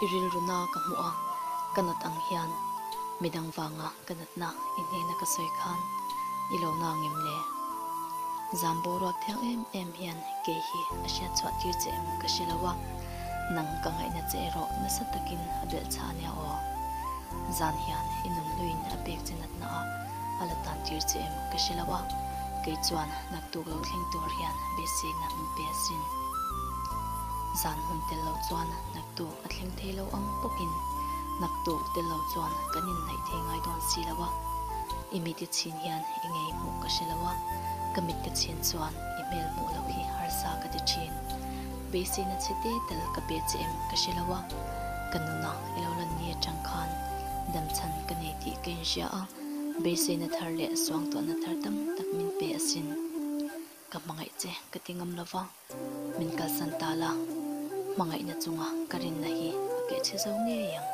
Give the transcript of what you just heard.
I rilru na ka hmuh a, ka nat ang hian midang vanga ka natna i hnena ka sawi khan i lo na ngem le? Zam boruak thiang em em hian kei hi a hriat chhuah tir che em ka hre lo a, nang ka ngaihna che erawh nasa takin a belh chha ania aw. Zan hian i nun hluin a pek che natna ah a la tan tir che em ka hre lo a, kei chuan naktuk lo thleng tur hian beiseina min pe asin. Zan hmun tel lo chuan naktuk a thleng thei lo ang bawkin naktuk tel lo chuan kan inhnaih thei ngai dawn si lo a. I mit i chhin hian i ngei hmuh ka hre lo a, ka mit ka chhin chuan i hmel hmuh loh hi harsa ka ti thin. Beiseina chhe te tel ka pe che em ka hre lo a, ka nuna i lo lan ni atang khan damchhan ka nei tih ka inhria a, beiseina thar leh suangtuahna thar tam tak min pe asin. Ka hmangaih che ka ti ngam lo va, min kalsan ta la, hmangaihna chunga ka rinna hi a keh chhe zo ngei ang.